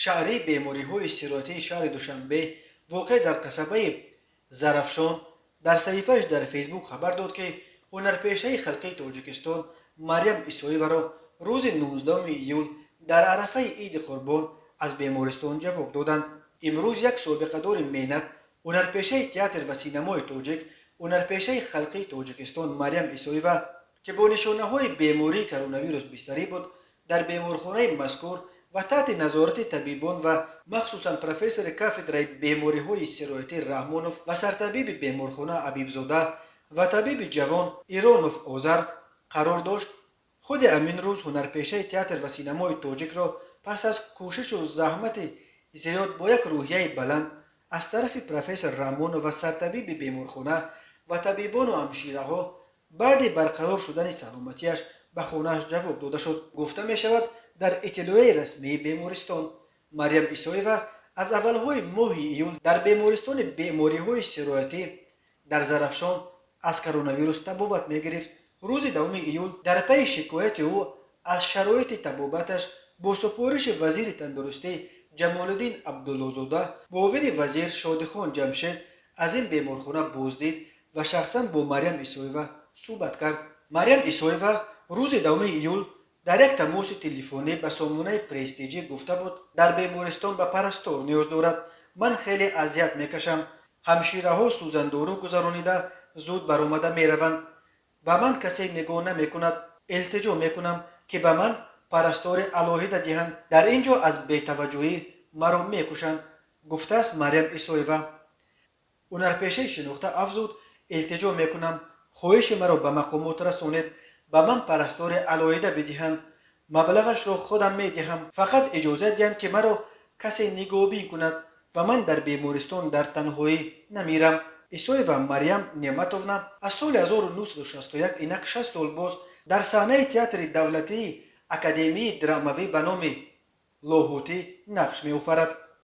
Шаҳрии бемориҳои сироятии шаҳри Душанбе, воқеъ дар қасабаи Зарафшон, дар саҳифааш дар Фейсбук хабар дод, ки ҳунарпешаи халқии Тоҷикистон Марьям Исоеваро рӯзи 19 июл дар арафаи Иди Қурбон аз бемористон ҷавоб доданд. Имрӯз як собиқадори меҳнат, ҳунарпешаи театр ва синамои тоҷик, ҳунарпешаи халқии Тоҷикистон Марьям Исоева, ки бо нишонаҳои бемории коронавирус бистарӣ буд, дар беморхонаи мазкур ва таҳти назорати табибон ва махсусан профессори кафедраи бемориҳои сироятӣ Раҳмонов ва сартабиби беморхона Абибзода ва табиби ҷавон Иронов Озар қарор дошт. Худи ҳамин рӯз ҳунарпешаи театр ва синамои тоҷикро пас аз кӯшишу заҳмати зиёд, бо як рӯҳияи баланд аз тарафи профессор Раҳмонов ва сартабиби беморхона ва табибону ҳамшираҳо, баъди барқарор шудани саломатиаш ба хонааш ҷавоб дода шуд, гуфта мешавад дар иттилоияи расмии бемористон. Марьям Исоева аз аввалҳои моҳи июл дар бемористони бемориҳои сироятӣ дар Зарафшон аз коронавирус табобат мегирифт. Рӯзи 10 июл дар пайи шикояти ӯ аз шароити табобаташ бо супориши вазири тандурустӣ Ҷамолиддин Абдуллозода, муовини вазир Шодихон Ҷамшед аз ин беморхона боздид ва шахсан бо Марьям Исоева суҳбат кард. Марьям Исоева рӯзи 10 июл дар як тамоси телефонӣ ба сомонаи Престиҷӣ гуфта буд, дар бемористон ба парастор ниёз дорад. Ман хеле азият мекашам. Ҳамшираҳо сӯзандору гузаронида, зуд баромада мераванд. Ба ман касе нигоҳ намекунад. Илтиҷо мекунам, ки ба ман парастори алоҳида диҳанд. Дар ин ҷо аз бетаваҷҷӯҳӣ маро мекушанд, гуфтааст Марьям Исоева. Ҳунарпешаи шинохта афзуд: илтиҷо мекунам, хоҳиши маро ба мақомот расонед, ба ман парастори алоҳида бидиҳанд. Маблағашро худам медиҳам, фақат иҷозат диҳанд, ки маро касе нигоҳбин кунад ва ман дар бемористон дар танҳоӣ намирам. Исоева Марьям Неъматовна аз соли 1961, инак 6 сол боз, дар саҳнаи Театри давлатии академии драмавӣ ба номи Лоҳутӣ нақш меофарад.